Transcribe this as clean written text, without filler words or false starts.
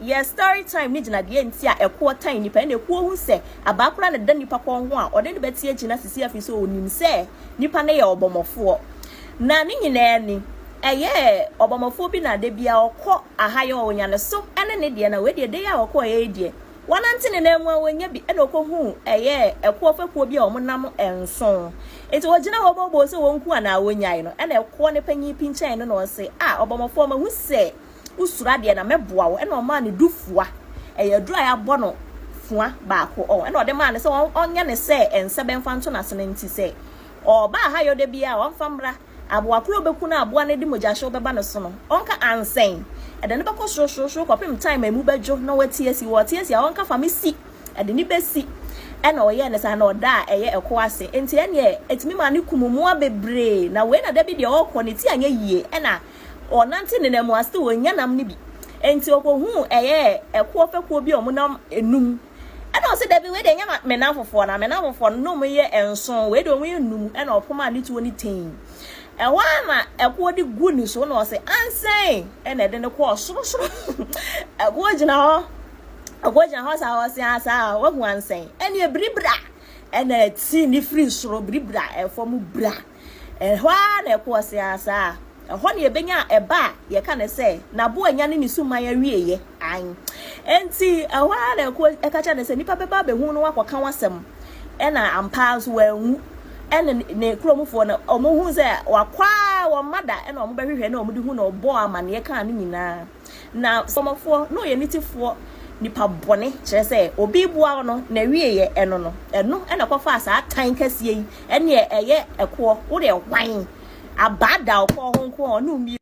Yɛ story time ne gyina deɛ nti a ɛkoɔ tan nipa ɛna ɛkuo hu sɛ abaa koraa na ɛda nipa kɔn ho a ɔde no bɛte agyina sisi afei sɛ onim sɛ nipa no yɛ ɔbɔmmɔfoɔ. Na ne nyinaa ni ɛyɛ ɔbɔmmɔfoɔ bi na da bia ɔkɔ ahayɔ ɔnya ne so ɛne ne deɛ na wei deɛ de a ɔkɔ ɛyɛ deɛ wɔnante ne nan mu a wɔnya bi ɛna ɔkɔhu ɛyɛ ɛkoɔ fɛkuo bi a wɔn nam nson nti wɔgyina hɔ bɔbɔ sɛ wɔn ku anaa wɔnyae no ɛna ɛkoɔ ne panyin pinkyɛn no na ɔse a ɔbɔmmɔfoɔ ma hu sɛ wosuro adeɛ na mɛboa wo ɛna ɔmaa ne du fua ɛyɛ aduru a yɛabɔ no fua baako ɔ ɛna ɔde maa ne sɛ ɔnyɛ ne sɛ nsa bɛmfa nto n'asene nti sɛ ɔba ha yɛ ɔde bia ɔmfa mmra aboa koro bɛku no aboa no de mogyahyew bɛba ne so no ɔnka ansɛn ɛde ne bɛkɔ sorosorosoro kɔpem time a emu bɛdwo na wati asi wɔte asi a ɔnka fa me si ɛde ne bɛsi ɛna ɔyɛ ne saa na ɔda a ɛyɛ ɛkɔ ase nti ɛneɛ ɛtumi maa ne kum mmoa bebree na wei na dabi deɛ ɔkɔ ne ti anyɛ yie ɛna ɔnante ne nam ase wɔnya nam no bi nti ɔkɔhu ɛyɛ ɛkoɔ fɛkuo bi a ɔmo nam enum ɛna ɔsɛ dabi wei deɛ nyɛ me nam fofoɔ na me nam fofoɔ no na ɔmo yɛ nson wei deɛ ɔmo yɛ num ɛna ɔpom a ne tuo ne ten ɛhɔ a na ɛkoɔ de gu ne so na ɔsɛ ansɛn ɛna ɛde ne kɔɔ sorosoro ɛkoɔ gyina hɔ ɛkoɔ gyina hɔ saa ɔsɛ asa wahu ansɛn ɛna ebiribira ɛna ɛti ne firi soro biribira ɛfɔm bra ɛhɔ a na ɛkoɔ sɛ asa ɛhɔ na yɛbɛnya ɛba a yɛka ne sɛ n'aboa nya ne ne suman awieyɛ an nti ɛhɔ a na ɛkoɔ ɛka kyerɛ ne sɛ nipa bɛba abɛhu no wakɔka wasɛm ɛna ampa nso wɔanwu ɛna ne kuromfoɔ no ɔmo hu sɛ wakɔ a wɔn mma da ɛna ɔmo bɛhwehwɛ na ɔmo de hu na ɔbɔ amaneɛ kaa ne nyinaa na sɔmɔfoɔ na ɔyɛ nitifoɔ nipa bɔne kyerɛ sɛ obi boa no na awieyɛ ɛno no ɛno ɛna kɔfa saa tan kɛseɛ yi ɛne ɛyɛ ɛkoɔ wode hwan abaa da ɔkɔɔ ho nko a ɔne omi.